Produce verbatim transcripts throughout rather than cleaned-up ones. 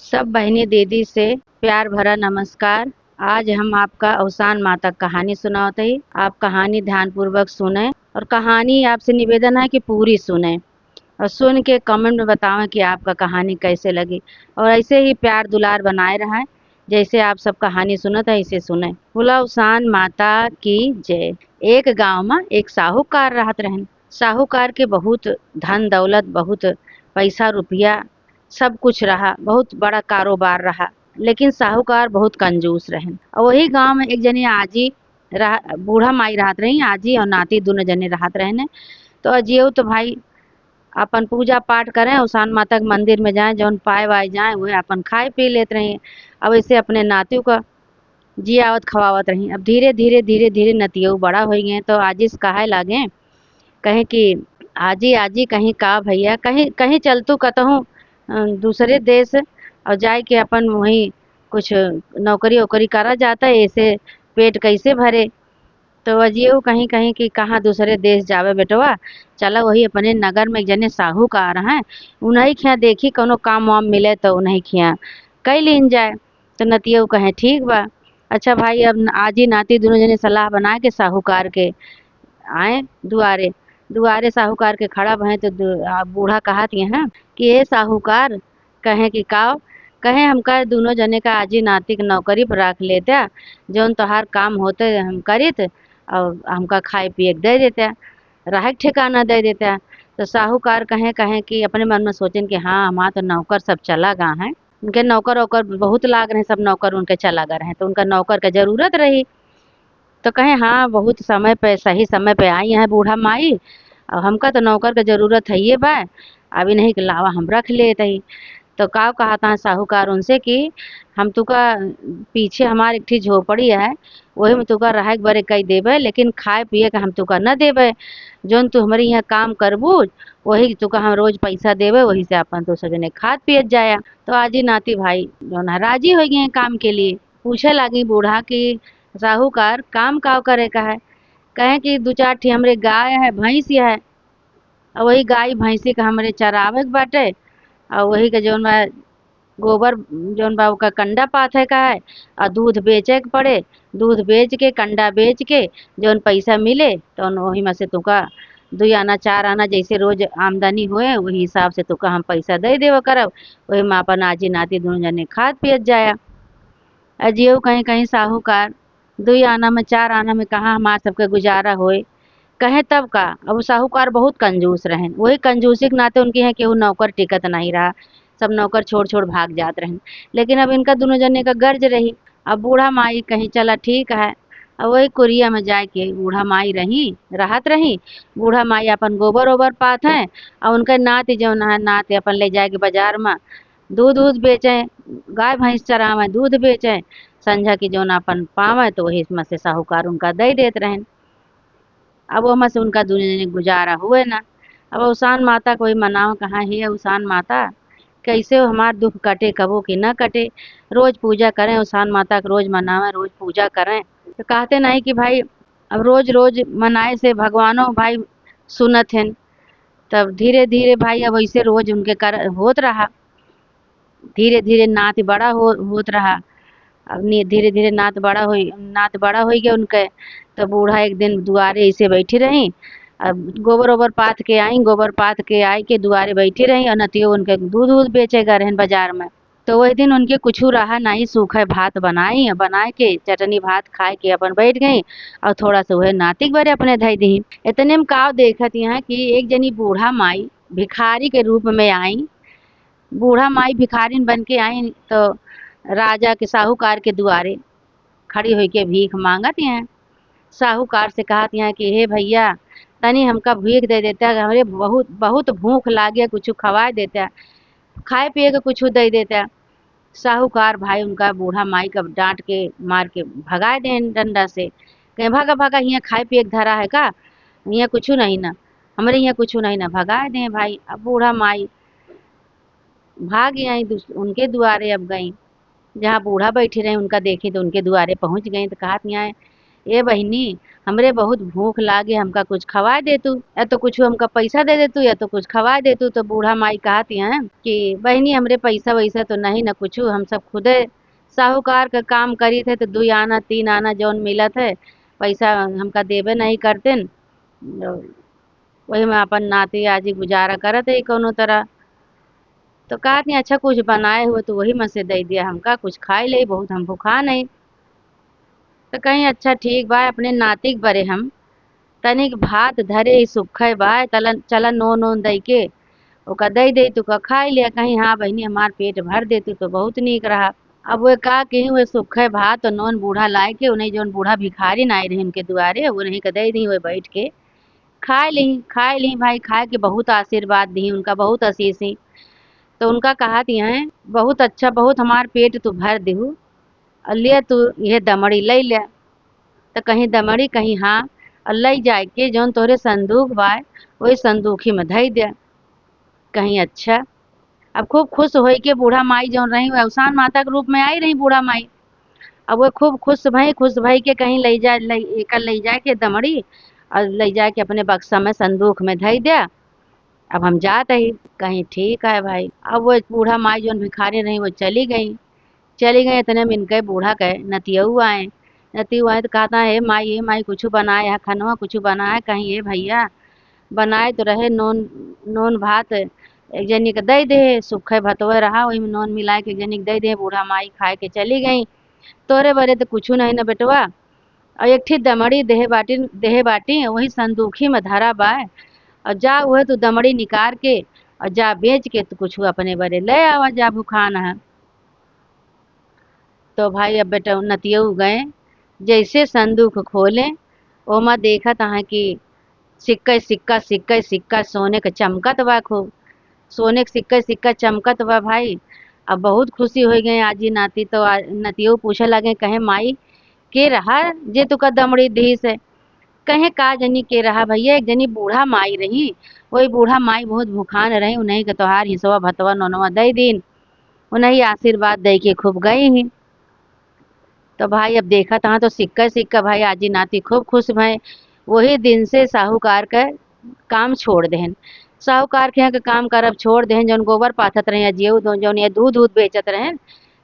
सब बहिनी दीदी से प्यार भरा नमस्कार। आज हम आपका अवसान माता क कहानी सुनावत हई। आप कहानी ध्यानपूर्वक सुने और कहानी आपसे निवेदन है कि पूरी सुने और सुन के comment में बतावें कि आपका कहानी कैसे लगी। और ऐसे ही प्यार दुलार बनाए रहें, जैसे आप सब कहानी सुनत हैं, ऐसे सुने। बोला अवसान माता की जय। एक गाँव में एक साहूकार रहत रहन। साहूकार के बहुत धन दौलत, बहुत पैसा रुपया, सब कुछ रहा, बहुत बड़ा कारोबार रहा, लेकिन साहूकार बहुत कंजूस रहन। और वही गाँव में एक जनी आजी रह-, बूढ़ा माई रहत रही, आजी और नाती दुनो जने रहत रहने। तो अजियो तो भाई अपन पूजा पाठ करें, अवसान माता के मंदिर में जाएं, जौन पाए वाए जाएं, उहे अपन खाए पी लेत रही। अब ऐसे अपने नातियों का जियावत खवावत रही। अब धीरे, धीरे, धीरे, धीरे नतियो बड़ा होइ गए, तो आजी से कहे लागे, कहे कि, "आजी, आजी, कहीं का भैया, कहीं, कहीं चल तू कतहूँ, अ, दूसरे देश और जाए के अपन वहीं कुछ नौकरी ओकरी करा जाता, ऐसे पेट कैसे भरे?" तो अजियो कहीं, कहीं कि, "कहाँ दूसरे देश जावे बेटवा, चला वही अपने नगर में एक जने साहूकार हैं, उन्हीं खिया देखी कौनो काम वाम मिले तो उन्हीं खिया कई लीन जाए।" तो नतियो कहे, "ठीक बा।" अच्छा भाई, अब न-, आजी नाती दुनो जने सलाह बना के साहूकार के आए दुआरे। दुआरे साहूकार के खड़ा भए तो दु-, आ, बूढ़ा कहत यहाँ कि, "ए साहूकार," कहे कि, "काव?" कहे, "हमका दुनो जने का आजी नाती के नौकरी पर रख लेत्या, जौन तोहार काम होते हम करित और हमका खाए पिए के दे देत्या, रहे के ठिकाना दे देत्या।" तो साहूकार कहे, कहे कि अपने मन में सोचेन कि हाँ, हमार तो नौकर सब चला गा हैं। उनके नौकर ओकर बहुत लाग रहे, सब नौकर उनके चला गा रहे, तो उनका नौकर के जरूरत रही। तो कहे, "हाँ, बहुत समय पे, सही समय पे आई हैं बूढ़ा माई, और हमका तो नौकर के जरूरत है ये बा, अब इन्हीं के लावा हम रख लेत हई।" तो का कहत हैं साहूकार उनसे कि, "हम तुका पीछे हमार एक ठी झोपड़ी है, वही में तुका रहे के बरे कई देबे, लेकिन खाए पिए के हम तुका न देबे। जौन तू हमरे यहाँ काम करबू, वही तुका हम रोज पैसा देबे, वही से अपन तू सजने खात पियत जाया।" तो आजी नाती भाई जौन है राजी होइ गए काम के लिए। पूछे लागी बूढ़ा कि, "साहूकार, काम काव करे का है?" कहे कि, "दू चार ठी हमरे गाय है, भैंस है, और वही गाय भैंसी के हमरे चरावे के बाटे, और वही के जौन बा गोबर जौन बा ओका कंडा पाथे का है, और दूध बेचे के पड़े, दूध बेच के, कंडा बेच के जौन पैसा मिले, तो वही में से तुका दुई आना, चार आना जैसे रोज आमदनी होए, वही हिसाब से तुका हम पैसा दे देवा करब, वही में अपन आजी नाती दुनो जने खात पियत जाया।" अजियो कहीं कहीं साहूकार दुई आना में, चार आना में कहाँ हमार सबके गुजारा होए। कहे तब का, अब साहूकार बहुत कंजूस रहेन, वही कंजूसी के नाते उनके यहाँ केहू नौकर टिकत नहीं रहा, सब नौकर छोड़ छोड़ भाग जात रहेन। लेकिन अब इनका दुनो जने का गर्ज रही। अब बूढ़ा माई कहीं चला ठीक है, अब वही कुरिया में जाए के बूढ़ा माई रही, रहत रही। बूढ़ा माई अपन गोबर ओबर पात हैं, और उनके नाती जौन है, नाती अपन ले जाए के बाजार में दूध उध बेचे, गाय भैंस चरावे, दूध बेचे, संझा की जौन अपन पावे तो वही में से साहूकार उनका दे देत रहेन। अब ओमा से उनका दुनो जने गुजारा हुए ना। अब अवसान माता कोई मनाव कहाँ, "हे अवसान माता, कैसे हमार दुख कटे, कबो कि न कटे, रोज पूजा करें, अवसान माता के रोज मनावे, रोज पूजा करें।" तो कहते नहीं कि भाई अब रोज रोज मनाए से भगवानो भाई सुनत हैं। तब धीरे धीरे भाई अब ऐसे रोज उनके कर होत रहा। धीरे धीरे नात बड़ा हो, होत रहा। अब नी-, धीरे धीरे नात बड़ा होई, नात बड़ा होई गया उनके। तो बूढ़ा एक दिन दुआरे ऐसे बैठी रही, अब गोबर ओबर पाथ के आई, गोबर पाथ के आई के दुआरे बैठी रही और नतियो उनके दूध, दूध बेचे गए रहन बाजार में। तो वही दिन उनके कुछ रहा नहीं, सूखे भात बनाई, बनाए के चटनी भात खाए के अपन बैठ गई और थोड़ा सा वह नातिक बरे अपने धई दी। इतने में काव देखत यहाँ कि एक जनी बूढ़ा माई भिखारी के रूप में आई। बूढ़ा माई भिखारिन बन के आई तो राजा के, साहूकार के दुआरे खड़ी होइके भीख मांगत हैं। साहूकार से कहत हैं कि "हे भैया, तनी हमका भीख दे देता, हमरे बहुत, बहुत भूख लागे, कुछ खवाए देता, खाए पिए के कुछ दे देता।" साहूकार भाई उनका बूढ़ा माई का डांट के, मार के भगाए दें डंडा से, कहें, "भागा, भागा, हियाँ खाए पिए के धरा है का? हियाँ कुछ नहीं ना, हमरे हियाँ कुछ नहीं ना।" भगाए दें भाई। अब बूढ़ा माई भाग आई, दूस-, उनके दुआरे अब गई, जहाँ बूढ़ा बैठे रहे, उनका देखी तो उनके दुआरे पहुँच गई, तो कहत यहाँ "ए बहिनी, हमरे बहुत भूख लागे, हमका कुछ खवाए दे तू, या तो कुछ हमका पैसा दे दे तू, या तो कुछ खवाए दे तू।" तो बूढ़ा माई कहत हैं कि "बहिनी, हमरे पैसा वैसा तो नहीं न कुछ, हम सब खुदे साहूकार के काम करीत है, तो दुई आना तीन आना जौन मिलत है, पैसा हमका देबे नहीं करतेन।" वही में अपन नाती आजी गुजारा करत है कौनो तरह। तो कहत हैं, "अच्छा, कुछ बनाए हुए तो वही में से दे दिया हमका, कुछ खाई ले, बहुत हम भुखान है।" तो कहीं, "अच्छा ठीक बा, अपने नाती के बरे हम तनिक भात धरे ही सुखे बा, तलन, चला नोन ओन दई के ओका दे दे, तू का खाई लिया।" कहीं, "हाँ बहिनी, हमार पेट भर दे तू तो बहुत नीक रहा।" अब वे का कहीं, वे सुखे भात और नोन बूढ़ा लाए के, उन्हें जौन बूढ़ा भिखारी आए रहे उनके दुआरे, उन्हीं का दे दी, वे बैठ के खाए ली, खाए ली भाई, खाए के बहुत आशीर्वाद दी, उनका बहुत आशीष ही। तो उनका कहत हैं, "बहुत अच्छा, बहुत हमार पेट तू भर देहू, और ले तू यह दमड़ी ले ले।" तो कहीं दमड़ी, कहीं हाँ, और ले जाए के जौन तोहरे संदूक बाय, वही संदूक ही में धई दे। कहीं अच्छा। अब खूब खुश होई के बूढ़ा माई जौन रही, वह अवसान माता के रूप में आई रही बूढ़ा माई। अब वो खूब खुश भई, खुश भई के कहीं ले जा, ले, एकर ले जाए के दमड़ी और ले जाए के अपने बक्सा में, संदूक में धई दे। "अब हम जात ही।" कहीं, "ठीक है भाई।" अब वो बूढ़ा माई जौन भिखारी रही, वो चली गई। चली गई, इतने में इनके बूढ़ा के नतियऊ आए। नतियऊ आए तो कहत हैं, "हे माई, हे माई, कुछ बनाए है खनवा, कुछ बनाए?" कहीं, "हे भैया, बनाए तो रहे नोन, नोन भात एक जनी के दे दे, सुखे भतवे रहा, वही में नोन मिलाए के एक जनी के दे दे, बूढ़ा माई खाए के चली गई। तोरे बरे तो कुछ नहीं न बेटवा, और एक ठी दमड़ी देहे बाटी, देहे बाटी, वही संदूखी में धरा बा, और जा उहे तू दमड़ी निकार के और जा बेच के तू कुछ अपने बरे ले आवा, जा भुखान है।" तो भाई अब बेटा नतियऊ गए, जैसे संदूक खोले, ओमा देखत हैं कि सिक्का, सिक्का, सिक्का, सिक्का सोने के चमकत बा खूब। सोने के सिक्का, सिक्का चमकत बा भाई। अब बहुत खुशी हो गए आजी नाती, तो आ-, नतियो पूछे लगे, कहे, "माई, के रहा जे तुका दमड़ी दी से?" कहे, "का जनी के रहा भैया, एक जनी बूढ़ा माई रही, वही बूढ़ा माई बहुत भुखान रही, उन्हीं के तोहार हिसवा भतवा नोनवा दे दीन, उन्हीं आशीर्वाद दे के खूब गई ही।" तो भाई अब देखत हाँ तो सिक्का सिक्का भाई आजी नाती खूब खुश भए। वही दिन से साहूकार के काम छोड़ देहन। साहूकार के यहाँ के काम करब छोड़ देहन, जौन गोबर पाथत रहे या जेऊ दो-, जौन ये दूध, दूध बेचत रहे,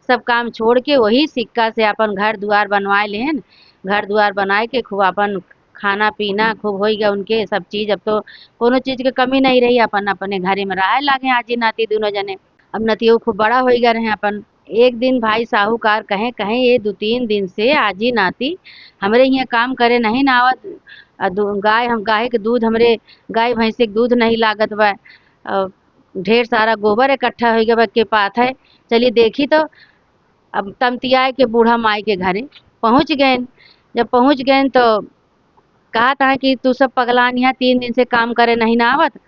सब काम छोड़ के वही सिक्का से अपन घर दुआर बनवाए लेहन। घर दुआर बनाए के खूब अपन खाना पीना खूब होई गया उनके सब चीज। अब तो कोनो चीज के कमी नहीं रही, अपन अपने घरे में रहे लागे आजी नाती दोनों जने। अब नतियो खूब बड़ा होई गए रहे अपन। एक दिन भाई साहूकार कहे, कहे, "ये दो तीन दिन से आजी नाती हमरे यहाँ काम करे नहीं ना आवत, आ दू-, गाय हम, गाय के दूध, हमरे गाय भैंसे के दूध नहीं लागत बा, आ ढेर सारा गोबर इकट्ठा होई गया बा के पात है, चली देखी तो।" अब तमतियाए के बूढ़ा माई के घरे पहुँच गए। जब पहुँच गए तो कहत हैं कि "तू सब पगलान यहाँ तीन दिन से काम करे नहीं ना आवत।"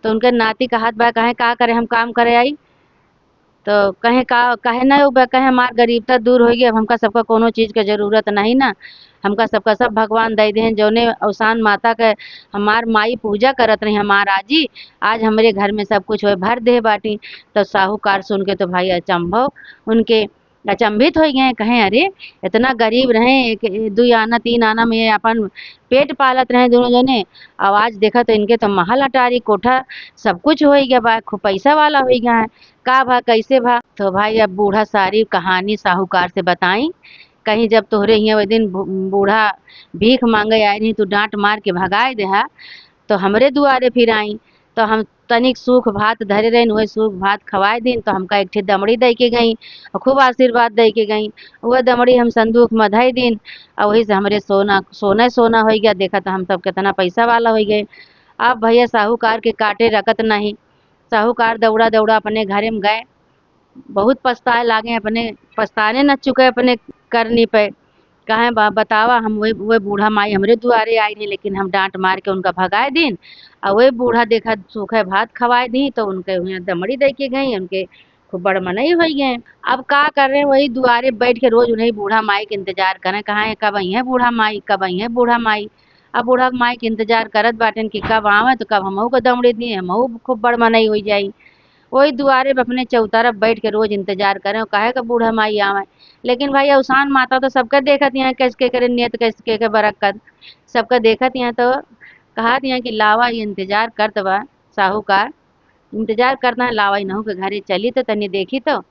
तो उनके नाती कहत बा, कहे, "का करे हम काम करे आई?" तो कहे, "का, कहे ना हो बा?" कहे, "हमार गरीबता दूर होई गई, अब हमका सबका कोनो चीज के जरूरत नहीं ना, हमका सबका सब भगवान दे देहन, जौने अवसान माता के हमार माई पूजा करत रही, हमार आजी, आज हमरे घर में सब कुछ होए भर देह बाटी।" तो साहूकार सुन के तो भाई अचंभव उनके अचंभित हो गए, कहें, "अरे, इतना गरीब रहे, एक, ए, दुई आना, तीन आना में अपन पेट पालत रहे दोनों जने, और आज देखा तो इनके तो महल अटारी, कोठा, सब कुछ हो गया बा, खूब पैसा वाला हो गया है, का भा, कैसे भा?" तो भाई, अब बूढ़ा सारी कहानी साहूकार से बताई, कहीं, "जब तोहरे हियाँ वो दिन बू-, बूढ़ा भीख मांगे आए रही, तू डांट मार के भगाए देहा, तो हमरे दुआरे फिर आई, तो हम तनिक सूख भात धरे रहिन, वही सूख भात खवाए दिन, तो हमका एक ठे दमड़ी दे के गई और खूब आशीर्वाद दे के गई। वह दमड़ी हम संदूक में धई दिन और वही से हमरे सोना, सोना, सोना हो गया।" देखा तो हम सब कितना पैसा वाला हो गए। अब भैया साहूकार के काटे रकत नहीं, साहूकार दौड़ा, दौड़ा अपने घरे में गए। बहुत पछताए लागे, अपने पछताने न चुके अपने करनी पे। कहे, "बा-, बतावा, हम वही, वही बूढ़ा माई हमरे दुआरे आई रही, लेकिन हम डांट मार के उनका भगाए दिन, और वही बूढ़ा देखा सूखे भात खवाए दी, तो उनके हुए दमड़ी दे के गई, उनके खूब बड़ मनई हो गए।" अब का कर रहे, वही दुआरे बैठ के रोज उन्हीं बूढ़ा माई के इंतजार करें, कहाँ है, कब आई है बूढ़ा माई, कब आई है बूढ़ा माई। अब बूढ़ा माई के इंतजार करत बाटेन कि कब आवे, तो कब हमहू को दमड़ी दी, हमहू खूब बड़ मनई हो जाई। वही दुआरे पे अपने चौतरफ बैठ के रोज इंतजार करें, काहे का बूढ़ा माई आवे। लेकिन भाई, अवसान माता तो सबका देखत यहाँ, कैसे के करे नियत, कैसे के, के बरकत, सबका देखत यहाँ। तो कहत यहाँ कि लावा, ये इंतजार करत बा साहूकार, इंतजार करत है, लावा इनहू के घरे चली तो तनी देखी तो।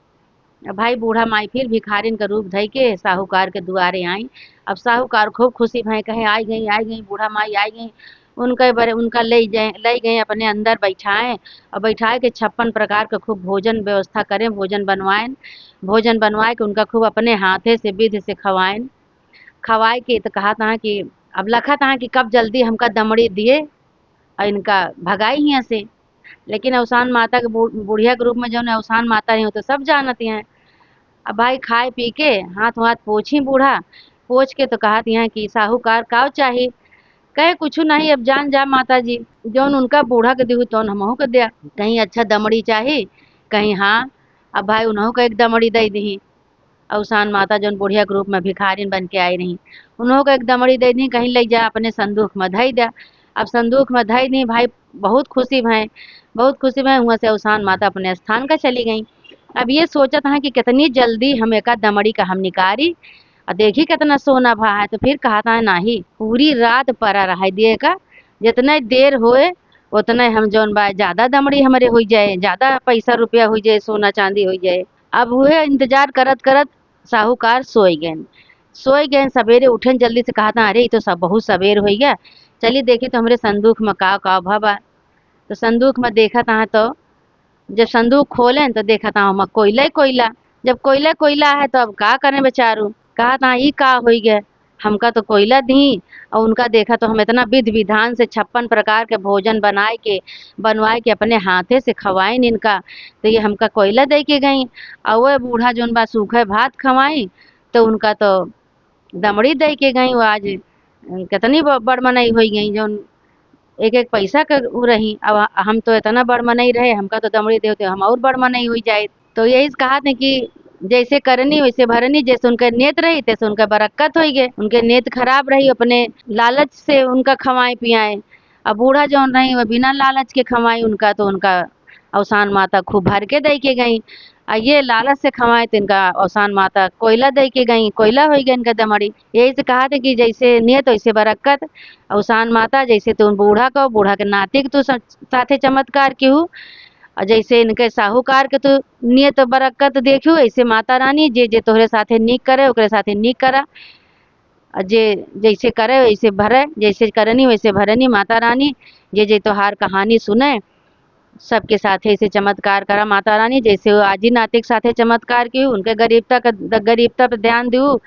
अब भाई, बूढ़ा माई फिर भिखारिन का रूप धई के साहूकार के दुआरे आई। अब साहूकार खूब खुशी भए, कहे, "आई गई, आई गई, बूढ़ा माई आई गई।" उनके बरे, उनका ले जाए, ले गए अपने अंदर बैठाए और बैठाए के छप्पन प्रकार के खूब भोजन व्यवस्था करें, भोजन बनवाएन। भोजन बनवाए के उनका खूब अपने हाथे से विधि से खवाएन। खवाए के तो कहत हैं कि अब लखत हैं कि कब जल्दी हमका दमड़ी दिए और इनका भगाई हियाँ से। लेकिन अवसान माता के बू-, बुढ़िया के रूप में जौन अवसान माता रही, वो तो सब जानत हैं। अब भाई, खाए पी के हाथ वाथ पोछी बूढ़ा, पोछ के तो कहत हैं कि साहूकार, काव चाही? कहे, "कुछ नहीं, अब जान जा माता जी, जौन उनका बूढ़ा के दिहू तौन हमहू के द्या।" कहीं, "अच्छा दमड़ी चाही?" कहीं, "हाँ।" अब भाई, उनहू का एक दमड़ी दे दिही। अवसान माता जौन बुढ़िया के रूप में भिखारिन बन के आई रही, उनहू का एक दमड़ी दे दिही, कहीं, "ले जा, अपने संदूक में धई द्या।" अब संदूक में धई दिही भाई, बहुत खुशी भए, बहुत खुशी भए। हुआँ से अवसान माता अपने स्थान का चली गई। अब ये सोचत हैं कि कितनी जल्दी हम एका दमड़ी का हम निकारी, और देखी कितना सोना भा है। तो फिर कहत हैं, "नाही, पूरी रात परा रहे दिए का, जितने देर होए उतने हम जौन बा ज्यादा दमड़ी हमरे होई जाए, ज्यादा पैसा रुपया होई जाए, सोना चांदी होई जाए।" अब उहे इंतजार करत करत साहूकार सोई गए। सोई गए, सवेरे उठेन जल्दी से, कहत हैं, "अरे, ये तो सब बहुत सवेर होई गया, चली देखी तो हमरे संदूक में का का भा बा।" तो संदूक में देखत हैं तो जब संदूक खोलेन तो देखत हैं ओमा कोयला ही कोयला। जब कोयला कोयला है तो अब का करें बेचारू, कहत हैं, "ई का होई गए, हमका तो कोयला दी और उनका देखा तो हम इतना विधि विधान से छप्पन प्रकार के भोजन बनाए के, बनवाए के अपने हाथे से खवाइन इनका, तो ये हमका कोयला दे के गई और वह बूढ़ा जौन बा सूखे भात खवाई तो उनका तो दमड़ी दे के गई।" वो आज कितनी ब-, बड़ मनई होई गई, जौन एक एक पैसा के उ रही। अब हम तो इतना बड़ मनई रहे, हमका तो दमड़ी देते हम और बड़ मनई होई जाए। तो यही से कहत हैं कि जैसे करनी वैसे भरनी, जैसे उनके नेत रही तैसे उनका बरक्कत होई गए। उनके नेत खराब रही, अपने लालच से उनका खवाए पियाए। अब बूढ़ा जौन रही वह बिना लालच के खवाई उनका, तो उनका अवसान माता खूब भर के दे के गई। आ ये लालच से खवाए तो इनका अवसान माता कोयला दे के गई, कोयला होई गए इनका दमड़ी। यही से कहत हैं कि जैसे नियत वैसे बरक्कत। अवसान माता जैसे तू बूढ़ा को, बूढ़ा के नाती के तू सा-, साथे चमत्कार किहू, और जैसे इनके साहूकार के तू नियत बरक्कत देखियो, ऐसे माता रानी जे जे तोहरे साथे नीक करे ओकरे साथे नीक करा, और जे जैसे करे वैसे भरे, जैसे करनी वैसे भरनी। माता रानी जे जे तोहार कहानी सुने, सबके साथे ऐसे चमत्कार करा माता रानी, जैसे वो आजी नाती के साथे चमत्कार किहू, उनके गरीबता का, द-, गरीबता पे ध्यान दिहू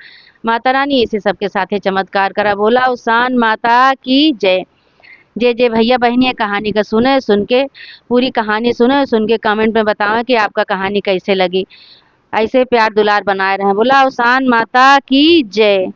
माता रानी, ऐसे सबके साथे चमत्कार करा। बोला अवसान माता की जय। जे जे भैया बहिनी ये कहानी का सुने, सुन के पूरी कहानी सुने, सुन के comment में बतावें कि आपका कहानी कैसे लगी। ऐसे प्यार दुलार बनाए रहें। बोला अवसान माता की जय।